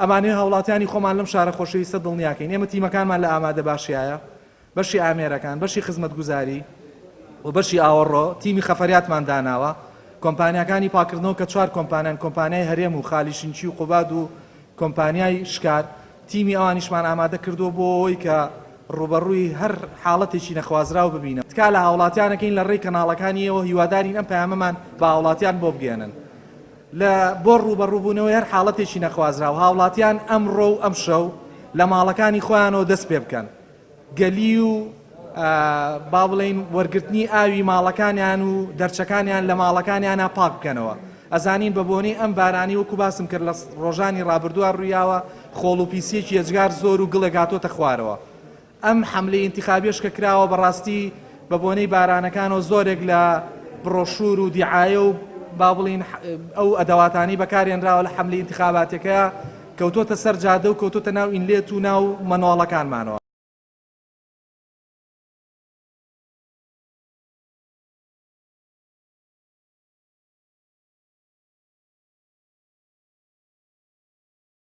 ئەمانەوێ هاوڵاتیانی خۆمان لەم شارە خۆشەویستە دڵنیاکەین، ئێمە تیمەکانمان لە ئامادەباشیایە، بەشی ئامێرەکان، بەشی خزمەتگوزاری و بەشی ئاوەڕۆ، تیمی خەفەریاتمان داناوە، کۆمپانیاکانی پاککردنەوە کە چوار کۆمپانیان، کۆمپانیای هەرێم و خالی شنچی و قوباد و کۆمپانیای شکار، تیمی ئەوانیشمان ئامادە کردووە بۆ ئەوەی کە ڕووبەڕووی هەر حاڵەتێکی نەخوازراو ببینەوە. تکا لە هاوڵاتیان ئەکەین لە ڕێی کەناڵەکانیەوە هیوادارین ئەم پەیامەمان بە هاوڵاتیان بۆ بگەیەنن لە بۆ ڕووبەڕووبوونەوەی هەر حاڵەتێکی نەخوازراو هاوڵاتیان ئەمڕۆ و ئەمشەو لە ماڵەکانی خۆیانەوە دەست پێ بکەن گەلی و با بڵێین وەرگرتنی ئاوی ماڵەکانیان و دەرچەکانیان لە ماڵەکانیانە پاک بکەنەوە. ئەزانین بە بۆنەی ئەم بارانی وەکو باسم کرد لە ڕۆژانی ڕابردووە ڕوویاوە خۆڵ و پیسیەکی یەجگار زۆر و گڵێک هاتۆتە خوارەوە. ئەم حەملەی ئینتیخابیەش کە کراوە بەڕاستی بە بۆنەی بارانەکانەوە زۆرێک لە بڕۆشور و دیعایە و با بڵین ئەو ئەدەواتانەی بەکارهێنراوە لە حەملەی ئینتیخاباتەکە کەوتۆتە سەر جادە و کەوتۆتە ناو ئینلێت و ناو مەنۆڵەکانمانەوە.